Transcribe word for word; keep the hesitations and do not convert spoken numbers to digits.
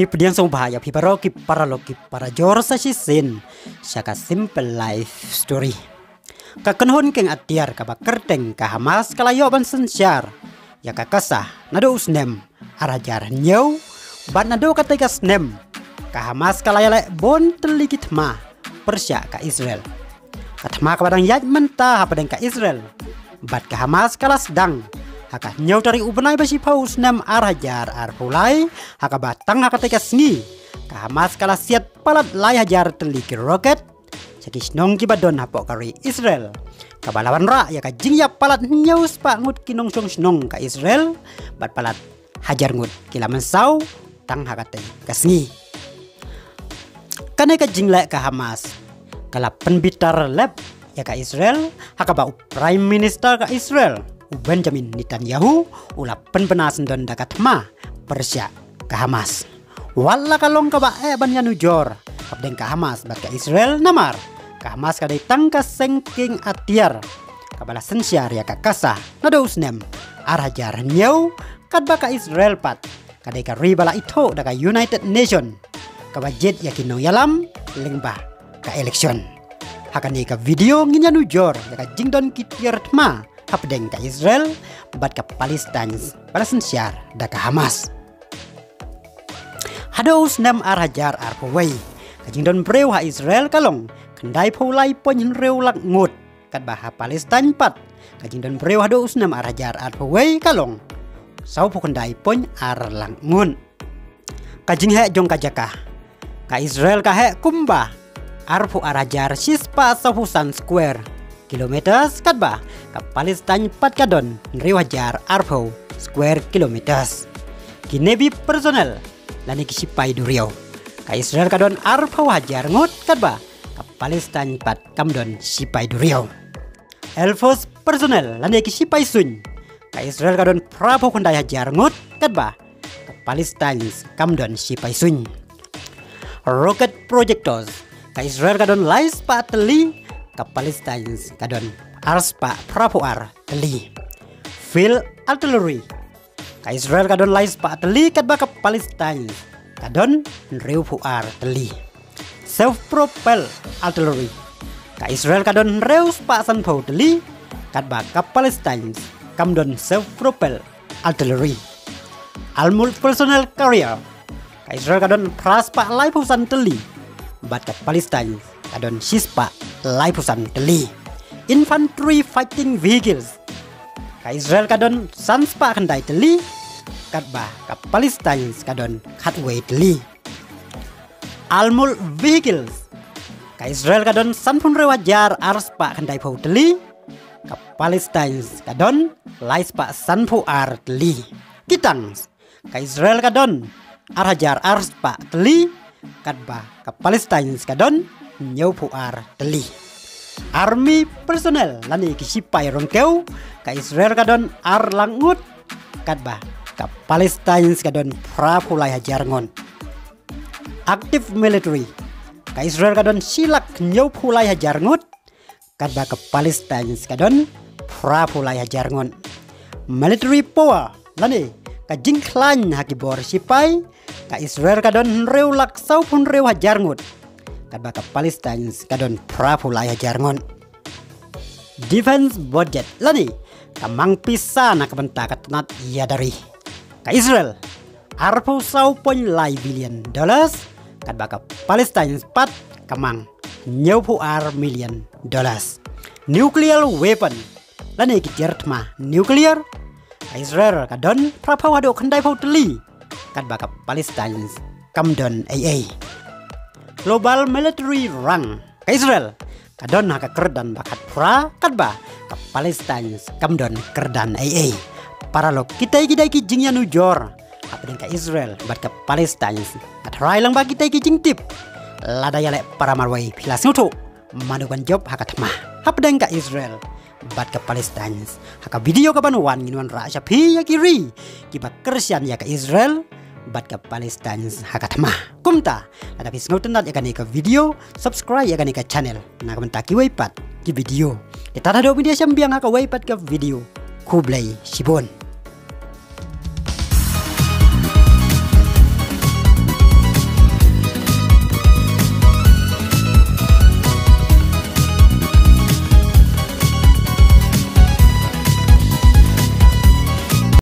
Ngi pdiang sngewbha ïa phi baroh ki paralok ki parajor sa shisien sha ka Simple Life Story. Ka kynhun keng atiar kaba kyrteng ka Hamas ka la ïoh ban synshar ïa ka Gaza naduh u snem ar hajar hynñiew, bad naduh katei ka snem ka Hamas ka la ïaleh bun tylli ki thma pyrshah ka Israel. Ka thma kaba dang ïaid mynta hapdeng ka Israel bad ka Hamas ka la sdang ha ka hynñiew tarik u bnai ba shiphew u snem ar hajar arphew lai, ha kaba tang ha katei ka sngi ka Hamas ka la siat palat lai hajar tylli ki roket sha ki shnong kiba don hapoh ka ri Israel, kaba la wanrah ïa ka jingïap palat hynñiew spah ngut ki nongshong shnong ka Israel, bad palat hajar ngut ki la mynsaw tang ha katei ka sngi. Kane ka jingleh ka Hamas ka la pynbitar lep ïa ka Israel, ha kaba u Prime Minister ka Israel u Benjamin Netanyahu u la pynbna syndon da ka thma pyrshah ka Hamas. Wat la ka long kaba eh ban ïanujor hapdeng ka Hamas bad ka Israel, namar ka Hamas ka dei tang ka seng keng atiar kaba la synshar ïa ka Gaza naduh u snem ar hajar hynñiew, katba ka Israel pat ka dei ka ri ba la ithuh da ka United Nation kaba jied ïa ki nongïalam lyngba ka election. Ha kane ka video ngin ïanujor ïa ka jingdon ki tiar thma hapdeng ka Israel bad ka Palestine ba la synshar da ka Hamas. Haduh u snem ar hajar arphew wei, ka jingdon briew ha Israel ka long khyndai phew lai point hynriew lak ngut, katba ha Palestine pat ka jingdon briew haduh u snem ar hajar arphew wei ka long sawphew khyndai point ar lak ngut. Ka jingheh jong ka jaka, ka Israel ka heh kumba arphew ar hajar shispah sawphew san square kilometers, katba ka Palestine pat ka don hynriew hajar arphew square kilometers. Ki Navy personnel lane ki sipai duriaw, ka Israel ka don arphew hajar ngut, katba ka Palestine pat kam don sipai duriaw. Air Force personnel lane ki sipai suiñ, ka Israel ka don phraphew khyndai hajar ngut, katba ka Palestine kam don sipai suiñ. Rocket projectors, ka Israel ka don lai spah tylli, ka Palestine ka don ar spah phraphew ar tylli. Field artillery, ka Israel ka don lai spah tylli, katba ka Palestine ka don hynriewphew ar tylli. Self propelled artillery, ka Israel ka don hynriew spah sanphew tylli, katba ka Palestine kam don self propelled artillery. Armored personnel carrier, ka Israel ka don phra spah laiphew san tylli, bad ka Palestine ka don shi spah laiphew san tylli. Infantry fighting vehicles, ka Israel ka don san spah khyndai tylli, katba ka Palestine ka don khatwei tylli. Armored vehicles, ka Israel ka don sanphew hynriew hajar ar spah khyndaiphew tylli, ka Palestine ka don lai spah sanphew ar tylli. Ki tanks, ka Israel ka don ar hajar ar spah tylli, katba ka Palestine ka don hynñiewphew ar tylli. Army personnel lane ki sipai ryngkew, ka Israel ka don ar lak ngut, katba ka Palestine ka don phraphew lai hajar ngut. Active military, ka Israel ka don shi lak hynñiewphew lai hajar ngut, katba ka Palestine ka don phraphew lai hajar ngut. Military power lane ka jingkhlaiñ ha ki bor sipai, ka Israel ka don hynriew lak sawphew hynriew hajar ngut, katba ka Palestine ka don phraphew lai hajar ngut. Defense budget lane ka mang pisa na ka bynta ka tnat ïada ri, ka Israel arphew saw point lai billion dollars, katba ka Palestine pat ka mang hynñiewphew ar million dollars. Nuclear weapon lane ki tiar thma nuclear, ka Israel ka don phraphew haduh khyndaiphew tylli, katba ka Palestine kam don ei ei. Global military rank, ka Israel ka don ha ka kyrdan ba khatphra, katba ka Palestine kam don kyrdan ei ei. Paralok, kitei ki dei ki jingïanujor hapdeng ka Israel bad ka Palestine. Nga tharai lang ba kitei ki jingtip, lada ïaleh para marwei phi la sngewthuh mano ban jop ha ka thma hapdeng ka Israel bad ka Palestine. Ha ka video kaban wan ngin wanrah sha phi ïa ki ri kiba kyrshan ïa ka Israel bad ka Palestine ha ka thma. Kumta, lada phi sngewtynnat ïa kane ka video, subscribe ïa kane ka channel na ka bynta kiwei pat ki video. Te tang haduh ban ïashem biang ha kawei pat ka video. Khublei shibun.